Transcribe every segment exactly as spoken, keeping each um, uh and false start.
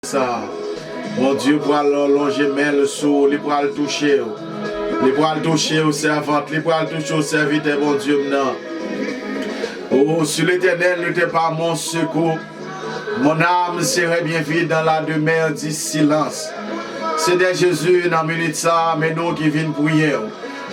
sa. Bondye pral lonje men l sou ou, li pral touche w. Li pral touche w, sèvant, li pral touche w, sèvitè Bondye m nan. Oh, si Letènèl n'était pas mon secours, mon âme serait bien vide dans la demeure du silence. Senyè Jezi, nan minit sa, men nou ki vin priye w.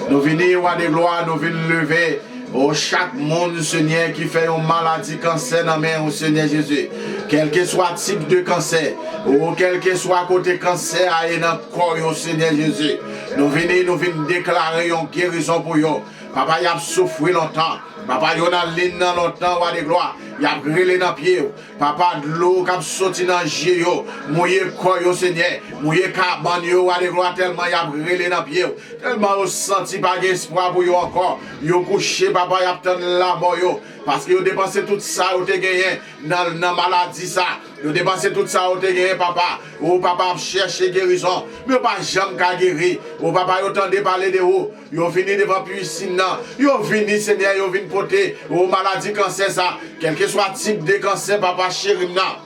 Nou vini, Wa de glwa, nou vin leve. O chak moun, Senyè, ki fè yon maladi kansè nan men w, Senyè Jezi. Kèlkeswa tip de kansè, o kèlkeswa kote kansè a ye nan kò yo, Senyè Jezi. Nou vini, nou vin deklare yon gerizon pou yo. Papa, y ap soufri lontan. Papa, yo nan liy nan lontan, Wa de glwa. Y ap rele nan pye w. Papa, dlo k ap soti nan je yo, mouye kò yo, Senyè. Mouye kabann yo, Wa de glwa, tèlman y ap rele nan pye w. Tèlman yo santi pa gen espwa pou yo ankò. Yo kouche, papa, y ap tann lamò yo. Paske yo depanse tout sa yo te genyen nan, nan maladi sa. Yo depanse tout sa yo te genyen, papa. O, papa, ap chèche gerizon. Men yo pa janm ka geri. O, papa, yo tande pale de ou. Yo vini devan pisin nan. Yo vini, Senyè, yo vin pote, o, maladi kansè sa. Kèlkeswa tip de kansè, papa cheri m nan.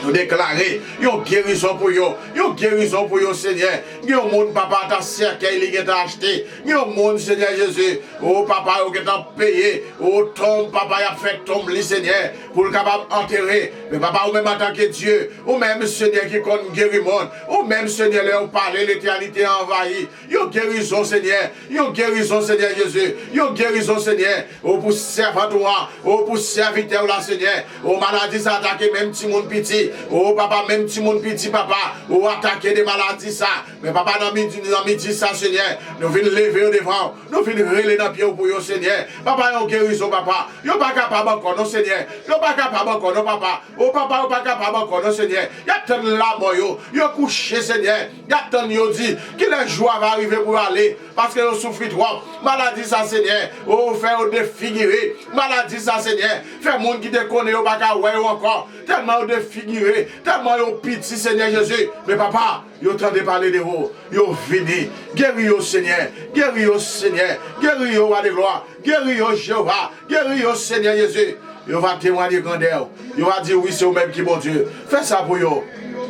Nou deklare yon gerizon pou yo. Yon gerizon pou yo, Senyè. Gen yon moun, papa, ata sèkèy li gentan achte. Gen yon moun, Senyè Jezi. O, papa, yo gentan peye. O, tonb, papa, y ap fè tonb li, Senyè. Pou l kapab antere. Men, papa, ou menm antanke Dye. Ou menm, Senyè, ki konn geri moun. Ou menm, Senyè, lè yo pale, letènite anvayi. Yon gerizon, Senyè. Yon gerizon, Senyè Jezi. Yon gerizon, Senyè. O, pou sèvant ou an. O, pou sèvitè w la, Senyè. O, maladi sa atake menm timoun piti. O, papa, menm timoun piti, papa. O, atake de maladi sa. Men, papa, nan midi, nan midi sa, Senyè, nou vin leve yo devan w. Nou vin rele nan pye w pou yo, Senyè. Papa, yon gerizon, papa. Yo pa kapab ankò, non, Senyè. Yo pa kapab ankò, non, papa. O, papa, yo pa kapab ankò, non, Senyè. Y ap tann lamò yo. Yo kouche, Senyè. Y ap tann yo di, kilè jou a va rive pou yo ale? Paske yo soufri twòp. Maladi sa, Senyè, o, fè yo defigire. Maladi sa, Senyè, fè moun ki te konnen yo pa ka wè yo ankò. Tèlman yo defigire, tèlman yo piti, Senyè Jezi. Men, papa, yo tande pale de ou. Yo vini. Geri yo, Senyè. Geri yo, Senyè. Geri yo, Wa de glwa. Geri yo, Jewova. Geri yo, Senyè Jezi. Yo va temwaye grandè w. Yo va di, wi, se ou menm ki Bondye. Fè sa pou yo.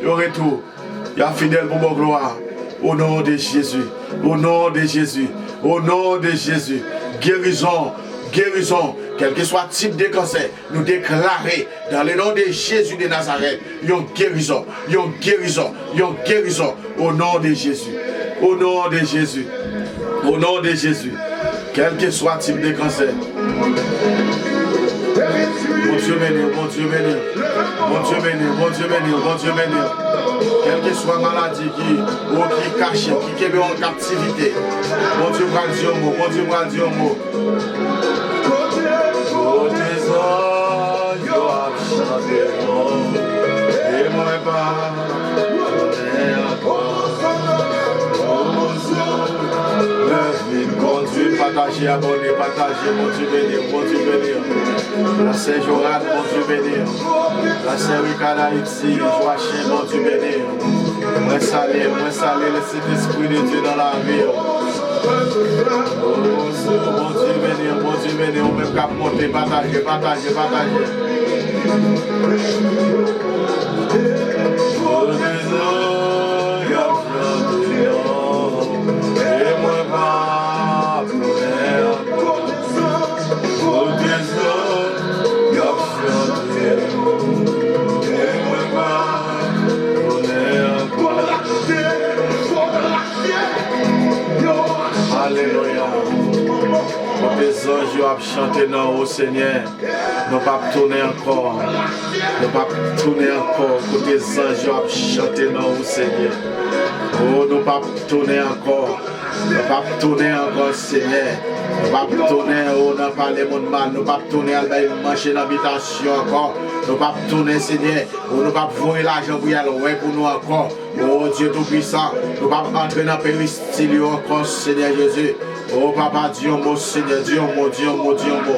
Yo retou. Y ap fidèl pou bon glwa. O non de Jezi. O non de Jezi. O non de Jezi. Gerizon. Gerizon. Kèlkeswa tip de kansè, nou deklare, dans le nom de Jésus de Nazareth, yon gerizon. Yon gerizon. Yon gerizon. O non de Jezi. O non de Jezi. O non de Jezi. Kèlkeswa tip de kansè. Bondye beni w, Bondye beni w. Bondye beni w, Bondye beni w, Bondye beni w. Kèlkeswa maladi ki, o ki kache, ki kenbe w an kaptivite. Bondye pral di yon mo, Bondye pral di yon mo. Kote zanj yo ap chante non, e mwen pa tounen ankò. Lè vin kondwi, pataje, abòne, pataje, Bondye beni w, Bondye beni w. La sè Joran, Bondye beni w. La sè Rikana, Joachen, Bondye beni w. Mwen salye, mwen salye le Sentespri de Dye nan lavi w. O, Bondye beni w, Bondye beni w, ou menm k ap monte, pataje, pataje, pataje. Kote zanj y ap chante non, e mwen pa tounen ankò. Kote zanj y ap chante, e mwen pa tounen ankò. Alelouya. Kote zanj yo ap chante non, o Senyè. Nou p ap tounen ankò. Nou p ap tounen ankò. Kote zanj yo ap chante non, o Senyè. O, nou p ap tounen ankò. Nou p ap tounen ankò, Senyè. Nou p ap tounen, o, nan pale moun mal. Nou p ap tounen al bay manje nan bitasyon ankò. Nou p ap tounen, Senyè. O, nou p ap voye lajan pou y al wè pou nou ankò. O, Dye Toupwisan, nou p ap antre nan peristil yo ankò, Senyè Jezi. O, Papa, di yon mo, Senyè, di yon mo, di yon mo, di yon mo.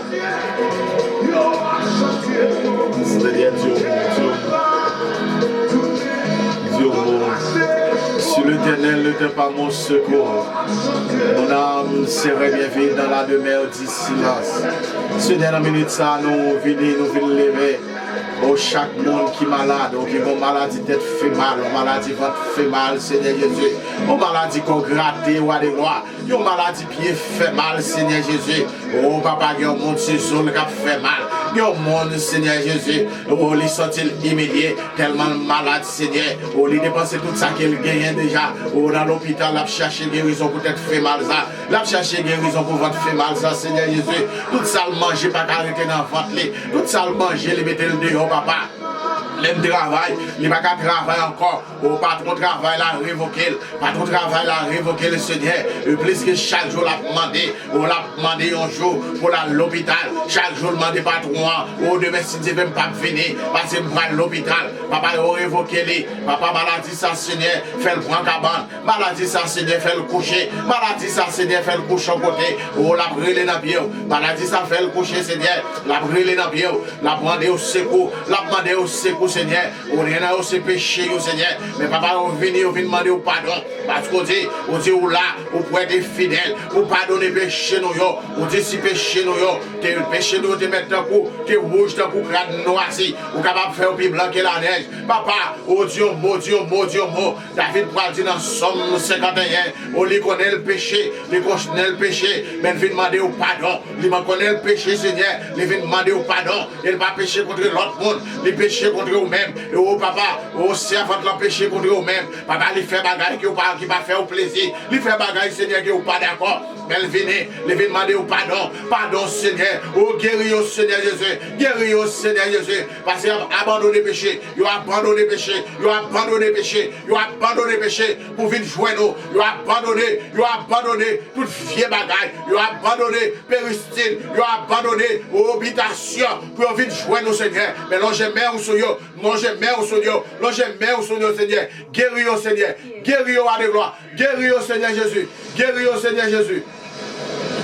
Senyè, di yon mo, di yon mo. Di yon mo. Si Letènèl n'était pas mon secours, mon âme serait bien vide dans la demeure du silence. Senyè, nan minit sa, nou vini, nou vin leve. O chak moun ki malad, o ki gon maladi tèt fè mal, yon maladi vant fè mal, Senyè Jezi. Yon maladi kò grate, Wa de glwa. Yon maladi pye fè mal, Senyè Jezi. O papa, gen yon moun se zo l k ap fè mal. Gen yon moun, Senyè Jezi, o li santi l imilye, tèlman l malad, Senyè. O li depanse tout sa ke l genyen deja. O nan lopital, l ap chache gerizon pou tèt fè mal sa. L ap chache gerizon pou vant fè mal sa, Senyè Jezi. Tout sa l manje pa ka rete nan vant li. Tout sa l manje, li mete l deyò, papa. Menm travay, li pa ka travay ankò. O patwon travay la revoke l. Patwon travay la revoke l, Senyè. E plis ke chak jou l ap mande, o l ap mande yon jou pou l al lopital. Chak jou l mande patwon an, o demen si Dye vle m p ap vini, paske m pral lopital. Papa, yo revoke li. Papa, maladi sa, Senyè, fè l pran kabann. Maladi sa, Senyè, fè l kouche. Maladi sa, Senyè, fè l kouche yon kote. O, l ap rele nan pye w. Maladi sa, fè l kouche, Senyè. L ap rele nan pye w. L ap mande w sekou. L ap mande w sekou, Senyè. O, gen nan yo se peche yo, Senyè. Men papa, yo vini, yo vin mande w padon. Paske w di, ou di ou la, ou prèt e fidèl pou padone peche nou yo. Ou di si peche nou yo, te, peche nou yo te mèt tankou, te wouj tankou krad nwazi, ou kapab fè yo pi blan ke lanèj. Papa, o di yon mo, di yon mo, di yon mo. David pral di nan Sòm senkanteyen, o li konnen l peche, li konnen l peche, men l vin mande w padon. Li man konnen l peche, Senyè, li vin mande w padon. E l pa peche kontre lòt moun, li peche kontre ou menm. E o papa, o sèvant lan peche kontre ou menm. Papa, li fè bagay ki ou pa, ki pa fè ou plezi. Li fè bagay, Senyè, ke ou pa dakò. Men l vini, li vin mande w padon. Padon, Senyè. O, geri yo, Senyè Jezi. Geri yo, Senyè Jezi. Paske y ap abandone peche. Yo abandone peche. Yo abandone peche. Yo abandone peche pou vin jwenn ou. Yo abandone. Yo abandone tout vye bagay. Yo abandone peristil. Yo abandone, o, bitasyon pou yo vin jwenn ou, Senyè. Men lonje men ou sou yo. Lonje men ou sou yo. Lonje men ou sou yo, Senyè. Geri yo, Senyè. Geri yo, Wa de glwa. Geri yo, Senyè Jezi. Geri yo, Senyè Jezi.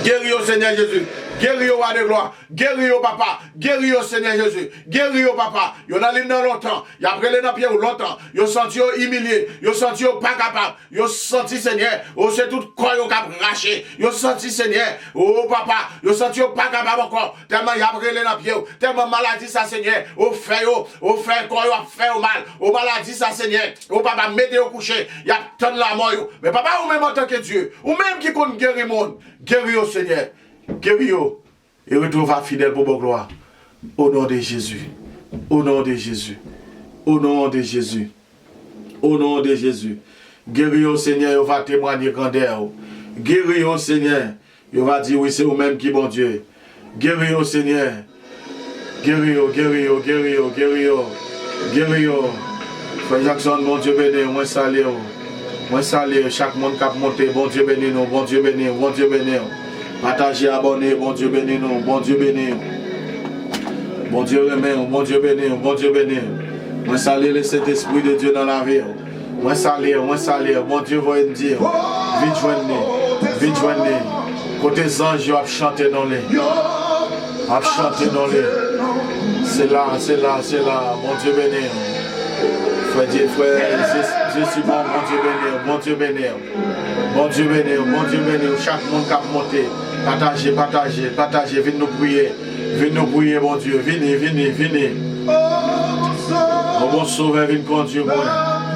Geri yo, Senyè Jezi. Geri yo, Wa de glwa. Geri yo, papa. Geri yo, Senyè Jezi. Geri yo, papa. Yo nan liy nan lontan. Y ap rele nan pye w lontan. Yo santi yo imilye. Yo santi yo pa kapab. Yo santi, Senyè, o, se tout kò yo k ap rache. Yo santi, Senyè, o, papa, yo santi yo pa kapab ankò. Tèlman y ap rele nan pye w. Tèlman maladi sa, Senyè, o, fè yo, o, fè kò yo ap fè yo mal. O, maladi sa, Senyè, o, papa, mete yo kouche. Y ap tann lanmò yo. Men, papa, ou menm antanke Dye, ou menm ki konn geri moun, geri yo, Senyè. Geri yo. E retwouve w fidèl pou ba w glwa. O non de Jezi. O non de Jezi. O non de Jezi. O non de Jezi. Geri yo, Senyè, yo va temwanye grandè w. Geri yo, Senyè. Yo va di, wi, se ou menm ki Bondye. Geri yo, Senyè. Geri yo, geri yo, geri yo, geri yo. Geri yo. Frè Jackson, Bondye beni w. Mwen salye w. Mwen salye chak moun k ap monte. Bondye beni nou, Bondye beni w, Bondye beni w. Pataje, abòne, Bondye beni nou, Bondye beni w. Bondye renmen w, Bondye beni w, Bondye beni w. Mwen salye Lesentespri de Dye nan lavi w. Mwen salye w, mwen salye w, Bondye voye m di w. Vin jwenn li, vin jwenn li. Kote zanj yo ap chante non li. Ap chante non li. Se la, se la, se la. Bondye beni w. Frè Dye, frè Dye, Dye si bon, Bondye beni w, Bondye beni w. Bondye beni w, Bondye beni w. Chak moun k ap monte, pataje, pataje, pataje. Vin nou priye. Vin nou priye, Bondye. Vini, vini, vini. Mon bon Sovè, vin kondui mwen.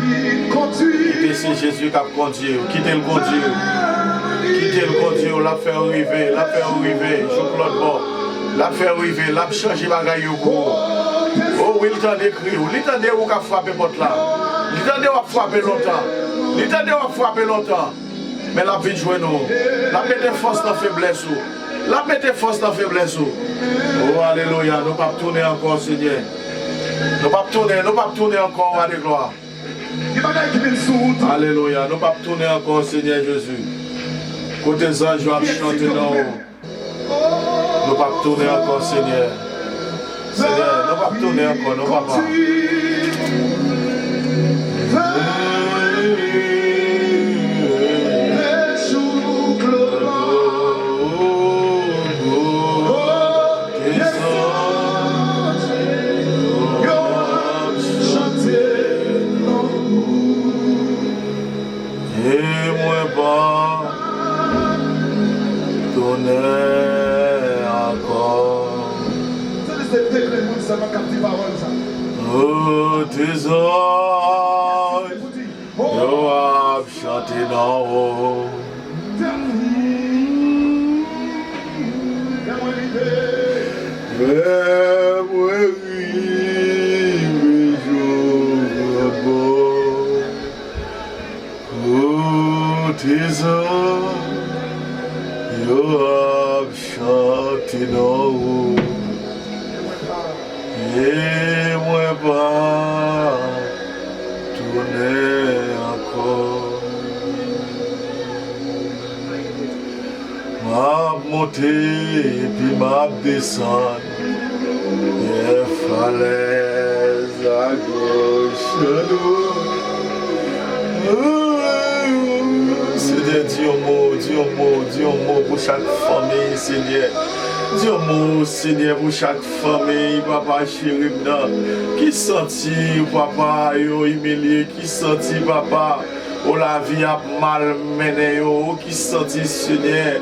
Kite se Jezi k ap kondui w. Kite l kondui w. Kite l kondui w. L ap fè w rive. L ap fè w rive. Jouk lòt bò. L ap fè w rive. L ap chanje bagay yo pou ou. O wi, l tande kri w. Li tande ou k ap frape pòt la. Li tande w ap frape lontan. Li tande w ap frape lontan. Men l ap vin jwenn ou. L ap mete fòs nan feblès ou. L ap mete fòs nan feblès ou. O, alelouya. Nou p ap tounen ankò, Senyè. Nou p ap tounen, nou p ap tounen ankò, Wa de glwa. Gen bagay ki vin sou wout ou. Alelouya. Nou p ap tounen ankò, Senyè Jezi. Kote zanj yo ap chante non ou. Nou p ap tounen ankò, Senyè. Senyè, nou p ap tounen ankò, non, papa. E mwen pa tounen ankò. Tande se de grenn moun sèlman k ap di pawòl sa. Kote zanj yo ap chante nan wo. Lè mwen rive jou pran bò. Kote zanj yo ap chante nan wo. E mwen pa tounen ankò. M ap monte epi m ap desann. Yè falèz agoch, adwat. Senyè, di yon mo, di yon mo, di yon mo pou chak fanmi, Senyè. Di yon mo, Senyè, pou chak fanmi, papa cheri m nan, ki santi, papa, yo imilye, ki santi, papa, o lavi ap mal mennen yo, ki santi, Senyè,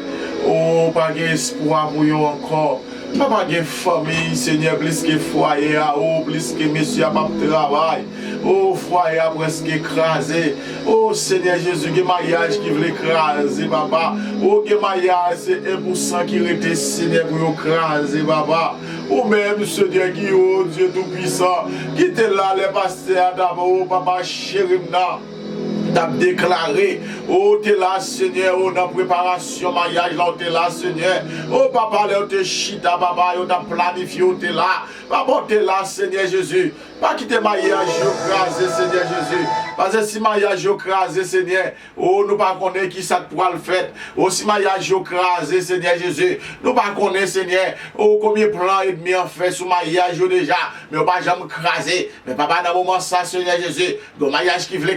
o pa gen espwa pou yo ankò. Papa, gen fanmi, Senyè, plis ke fwaye a, o plis ke mesye a p ap travay. O fwaye a prèske kraze. O Senyè Jezi, gen maryaj ki vle kraze, papa. O gen maryaj, se en pou san ki rete, Senyè, pou yo kraze, papa. Ou menm, Senyè, ki o Dye Toupisan, ki te la lè pastè a t ap, o papa cheri m nan, t ap deklare, o te la, Senyè, o nan preparasyon maryaj la, ou te la, Senyè. O papa, lè yo te chita, papa, yo t ap planifye, ou te la. Papa, ou te la, Senyè Jezi. Pa kite maryaj yo kraze, Senyè Jezi. Paske si maryaj yo kraze, Senyè, o nou pa konnen ki sa k pral fèt. O si maryaj yo kraze, Senyè Jezi, nou pa konnen, Senyè, o konbyen plan ènmi an fè sou maryaj yo deja, men yo pa janm kraze. Men papa, nan moman sa, Senyè Jezi, gen maryaj ki vle